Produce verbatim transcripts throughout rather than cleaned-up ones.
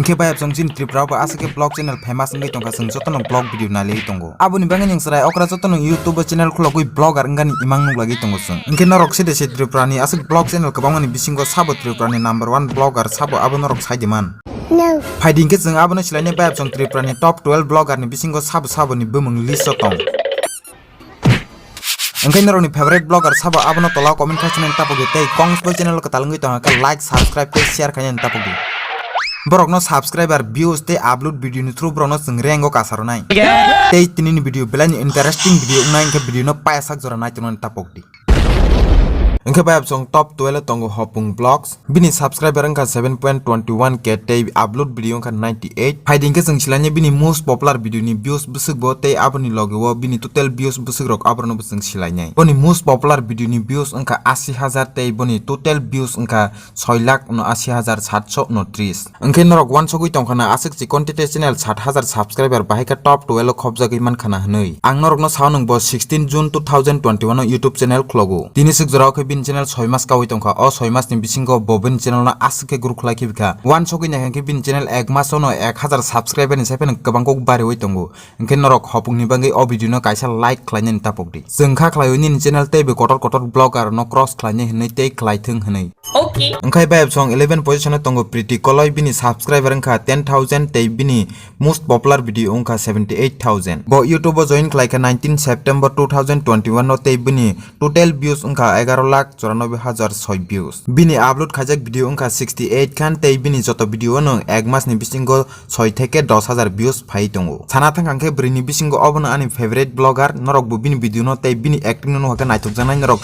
Khe bayapsong chini Tripura bo aswk khe vlog channel famous wngwi tongkha, chwng jotono vlog video nailaiwi tongo. Aboni bagwi nwng chwrai okra jotono YouTube o channel khulogwi vlogger wngani imang nuklagwi tongo chwng. Hwnkhe norok side se Tripura ni aswk vlog channel kwbangmani bisingo sabo Tripura ni number one vlogger sabo abo norok saidi man. No. Phaidi hwnkhe chwng abono silainai bayapsong Tripura ni top twelve vlogger ni bisingo sabo sabo ni bumung list o tong. Hwnkhe norokni favorite vlogger sabo abono tola comment khai sinani tapokdi tei Kongsboi channel kwtal wngwi tongkha khe like, subscribe tei share khainani tapokdi. Borokno subscriber, views tei upload video ni through borokno chwng rank o kasarwnai. Tei tinini video belaini interesting video wngnai hwnkhe video no payasak jora naitongnani tapokdi. Hwnkhe bayapsong top twelve o tongo Hopung Vlogs. Bini subscriber wngkha seven point twenty one K tei upload video wngkha ninety eight. Phaidi hwnkhe chwng silainai bini most popular video ni views bwswk bo tei aboni loge o bini total views bwswk rok aborokno bo chwng silainai. Boni most popular video ni views wngkha ashi hajar tei boni total views wngkha soi lakh uno ashi hajar satso uno tris. Hwnkhe norok uansugwi tongkhana aswk chikon tete channel sat hajar subscriber bahai khe top twelve o khopjagwi mankhana hwnwi. Ang norokno sao nwng bo sixteen June two thousand twenty one o YouTube channel khlogo. Tini swk jorao khe bini channel soi mas kaui tongkha. O soi mas ni bisingo bo bini channel no aswk khe grow khlai khibikha. Uansugwi naikha khe bini channel ek mas o no ek hajar subscriber ni sai phano kwbang kok bariwi tongo. Hwnkhe norok Hopung ni bagwi o video no kaisa like khlainani tapokdi. Chwng kha khlaiwi nini channel tei bo kotor kotor vlogger no cross khlainai hwnwi tei khlaithwng hwnwi. Okay. Wngkhai bayapsong eleven position o tongo Priti Koloi, bini subscriber wngkha ten thousand tei bini most popular video wngkha seventy eight thousand. Bo YouTube o join khlaikha nineteen September two thousand twenty one o tei bini total views wngkha egaro lakh choranobe hajar soi views. Bini upload khaijak video wngkha sixty eight khan tei bini joto video no ek mas ni bisingo soi theke dos hajar views phai tongo. Sana thang khe bwrwi ni bisingo obono ani favorite vlogger, norok bo bini video no tei bini acting no nuhakhe naithokjaknai norok.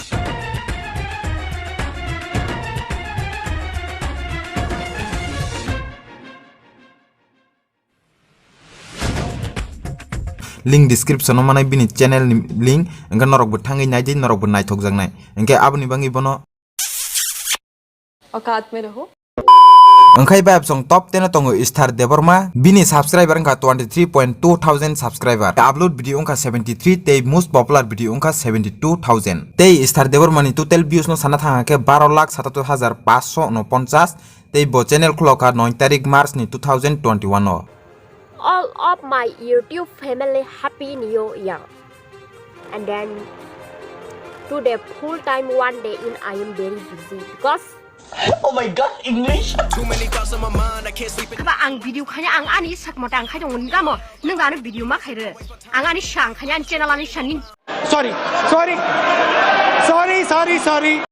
Link description o manai bini channel ni link, hwnkhe norok bo thangwi naidi, norok bo naithokjaknai. Hwnkhe aboni bagwi bono औकात में रहो। Wngkhai bayapsong top ten o tongo Star Debbarma, bini subscriber wngkha twenty three point two thousand subscriber, upload video wngkha seventy three tei most popular video wngkha seventy two thousand. Tei Star Debbarma ni total views no sana thang khe baro lakh satatur hajar paanch sho unoponchas, tei bo channel khulokha noi tarik March ni two thousand twenty one o. All of my YouTube family, Happy New Year. And then today full time one day in I am very busy because Oh my God, English. Too many thoughts on my mind, I can't sleep at Aba ang video khanya ang ani sak mota ang khai dong ni gamo. Nung ano video ma khai re. Ang ani sang khanya ani channel ani sanin. Sorry, sorry, sorry, sorry, sorry.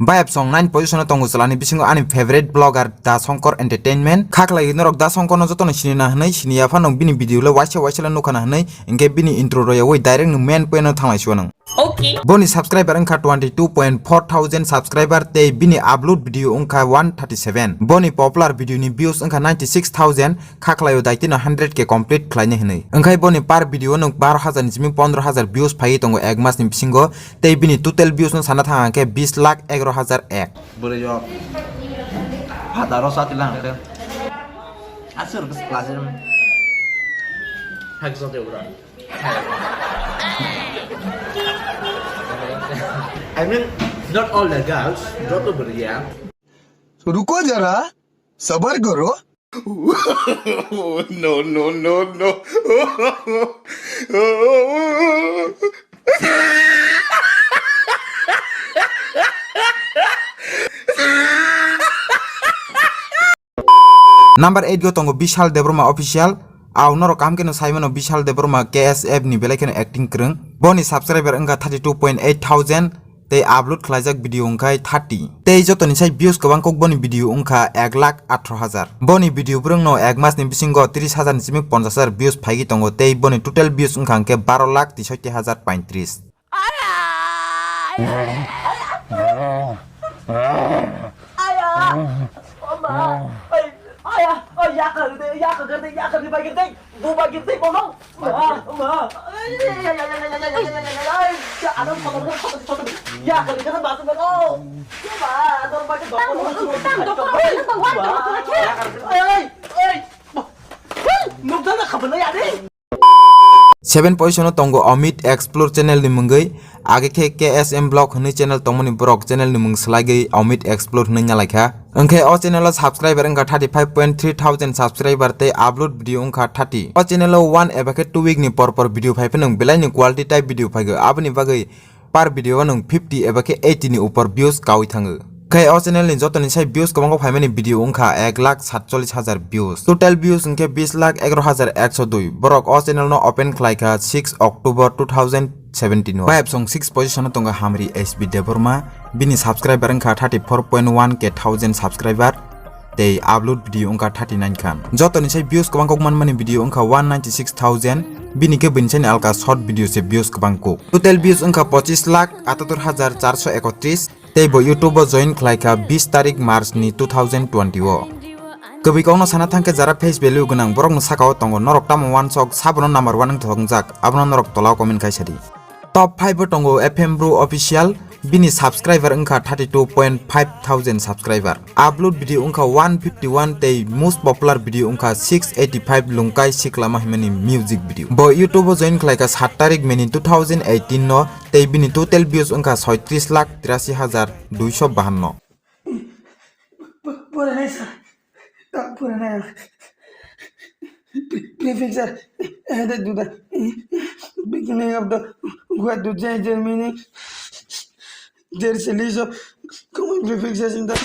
Bayapsong nine position o tongo chwlani bisingo ani favorite vlogger Da Shankar Entertainment. Khaklai norok Da Shankar no jotono sinina hwnwi siniya phano bini video le waisa waisa le nukhana hwnwi, hwnkhe bini intro royawi direct no main point o thanglai siyo nang. Okay. Boni subscriber wngkha twenty two point four thousand subscriber tei bini upload video wngkha one thirty seven. Boni popular video ni views wngkha ninety six thousand, kha khlaio daitino hundred K complete khlainai hwnwi. Wngkhai boni per video no baro hajar ni simi pondro hajar views phaiwi tongo ek mas ni bisingo, tei bini total views no sana thang khe bis lakh egaro hajar ek. Bwrwi o phataro satila hwnkhe. Aswk rwkhe se class em. Hak jote ura. I mean, not all the girls, joto bwrwi ya. रुको जरा, सबर करो। No, no, no, no. Number eight go tongo Bishal Debbarma Official. Aw norok kaham kheno sai mano Bishal Debbarma K S F ni belai kheno acting kwrwng. Boni subscriber wngkha thirty two point eight thousand tei upload khlaijak video wngkhai thirty. Tei jotoni sai views kwbang kok boni video wngkha ek lakh athro hajar. Boni video bwrwngno ek masni bisingo tris hajar ni simi ponchash hajar views phaigwi tongo tei boni total views wngkha hwnkhe baro lakh tishotti hajar paintris. Seven position o tongo Amit Explore channel ni mungwi, age khe K S M Vlog hwnwi channel tongmani borok channel ni mung swlaigwi Amit Explore hwnwi nyalaikha. Wngkhe o channel o subscriber wngkha thirty five point three thousand subscriber tei upload video wngkha thirty. O channel o one eba khe two week ni por por video phai phano belai ni quality type video phaigo, aboni bagwi per video o nwng fifty eba khe eighty ni upor views kaui thango. Khe o channel ni jotoni sai views kwbangma phaimani video wngkha ek lakh satchollish hajar views. Total views wngkhe bis lakh egaroh hajar ekso dui. Borok o channel no open khlaikha six October two thousand seventeen o. Bai absong six position o tongo Hamri S B Debbarma. Bini subscriber wngkha thirty four point one K thousand subscriber. Tei upload video wngkha thirty nine khan. Jotoni sai views kwbang kok manmani video wngkha one ninety six thousand. Bini khe bini sani alka short video se views kwbang kok. Total views wngkha pochis lakh atatur hajar charso ekotris. Tei bo YouTube o join khlaikha bis tarik March ni two thousand twenty o. Kwbwi kokno sana thangkhe jara face value gwnang borokno sakao tongo, norok tamo wansok sabono number one wngthok wngjak, abono norok tolao comment khai sadi. Top five o tongo F M Bru Official, bini subscriber wngkha thirty two point five thousand subscriber. Upload video wngkha one fifty one tei most popular video wngkha six eighty five Lungkai Siklama himani music video. Bo YouTube o join khlaikha sat tarik May ni two thousand eighteen no, tei bini total views wngkha soitris lakh tirashi hajar duiso bahanno. Pore nahi sir. Pore nahi. Pre-, prefix sir. Hede duda. Beginning of the word to change their meaning. There is a list of common prefixes in the.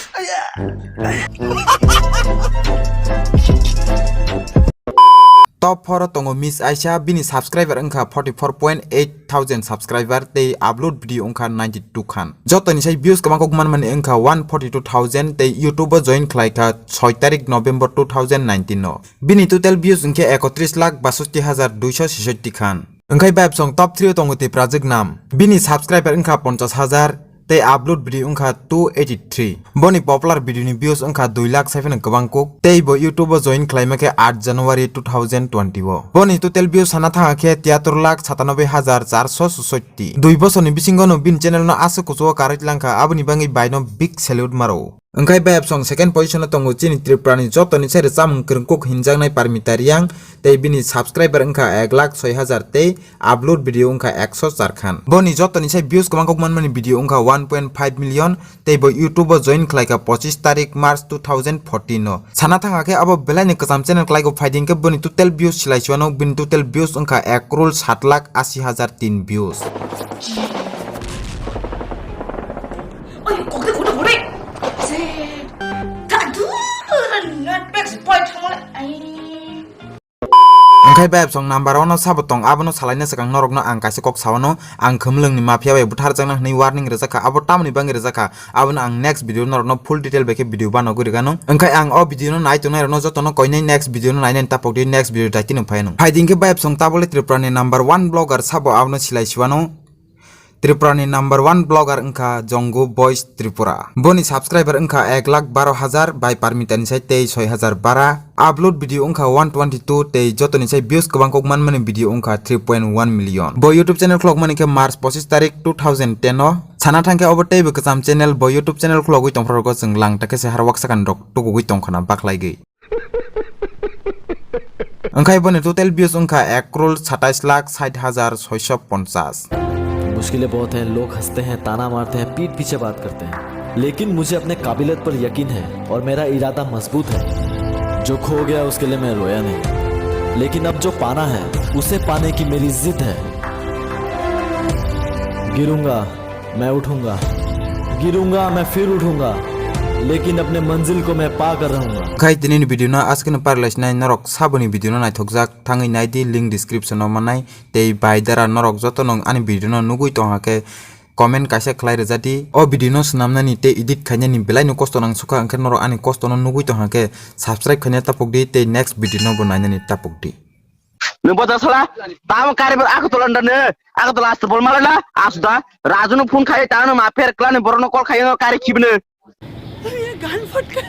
Top four o tongo Miss Aisha, bini subscriber wngkha forty four point eight thousand subscriber tei upload video wngkha ninety two khan. Jotoni sai views kwbang kok manmani wngkha one forty two thousand tei YouTube o join khlaikha soi tarik November two thousand nineteen o. Bini total views wngkhe ekotris lakh basotti hajar duiso sisotti khan. Wngkhai bai absong top three o tongo tei Prajaknam. Bini subscriber wngkha ponchas hajar tei upload video wngkha two eighty three. Boni popular video ni views wngkha dui lakh sai phano kwbang kuk. Tei bo YouTube o join khlaima khe aat January two thousand twenty o. Boni total views sana thangkha khe tiyatur lakh satanoboi hajar charso susotti. Dui bosorni bisingo no bini channel no aswk kuchugo karwi langkha, aboni bagwi baino big salute maro. Wngkhai bai absong second position o tongo chini Tripura ni jotoni sai rwchapmung kwrwngkuk hinjaknai Parmita Reang, tei bini subscriber wngkha ek lakh soi hajar tei upload video wngkha ekso char khan. Boni jotoni sai views kwbang kok manmani video wngkha one point five million, tei bo YouTube o join khlaikha pochis tarik March two thousand fourteen o. Sana thangkha khe abo belai ni kwcham channel kwlaigo, phaidi hwnkhe boni total views silai siwano, bini total views wngkha ek crore sat lakh asi hajar tin views. Oy, kokde koto bore. Se. Ta du ran ngat pek se poi thamole. Ai. Wngkhai bai absong number one o sabo tong, abono salaina swkang norokno ang kaisa kok sawano, ang khumlwngni mafia bai butharjakna hwnwi warning rwjakha, abo tamoni bagwi rwjakha, abono ang next video norokno full detail bai khe video banogwi rwgano. Wngkhai ang o video no nai tongnai rokno jotono koinai next video no nainani tapok di, next video daitino phaiano. Phaidi hwnkhe bai absong tabole Tripura ni number one blogger sabo abono silai siwano. Tripura ni number one blogger wngkha Jongo Boys Tripura. Boni subscriber wngkha ek lakh baro hajar bai Parmita ni sai tei soi hajar bara. Upload video wngkha one twenty two tei jotoni sai views kwbang kok manmani video wngkha three point one million. Bo YouTube channel khulokmani khe March pochis tarik two thousand ten o. Sana thangkhe obo teibo kwcham channel, bo YouTube channel khulogwi tongphra rogo chwng lang takhe se har waksa kan rok tugugwi tongkhana bakhlaigwi. Wngkhai boni total views wngkha ek crore satais lakh sait hajar soiso ponchas. मुश्किलें बहुत हैं, लोग हंसते हैं, ताना मारते हैं, पीठ पीछे बात करते हैं, लेकिन मुझे अपने काबिलियत पर यकीन है और मेरा इरादा मजबूत है। जो खो गया उसके लिए मैं रोया नहीं, लेकिन अब जो पाना है उसे पाने की मेरी जिद है। गिरूंगा, मैं उठूंगा, गिरूंगा, मैं फिर उठूंगा, लेकिन अपने मंजिल को मैं पा कर रहूंगा। Khai tini ni video no askeno parlai sinai norok saboni video no naithokjak thangwi nai di, link description o manai tei bai dara norok joto nong ani video no nugwi tongha khe comment kaisa khlai rwja di. O video no swnamnani tei edit khainani belai no kosto nang sukha, hwnkhe norok ani kosto no nugwi tongha khe subscribe khaina tapok di tei next video no bo nainani tapok di. Nwng bo jasala, tamo kari bar ako tola ndane, ako tola aste bol malala, asda, Raju no phone khai, tano ma pher klan borok no call khai, no kari khibne. ये गान फटका।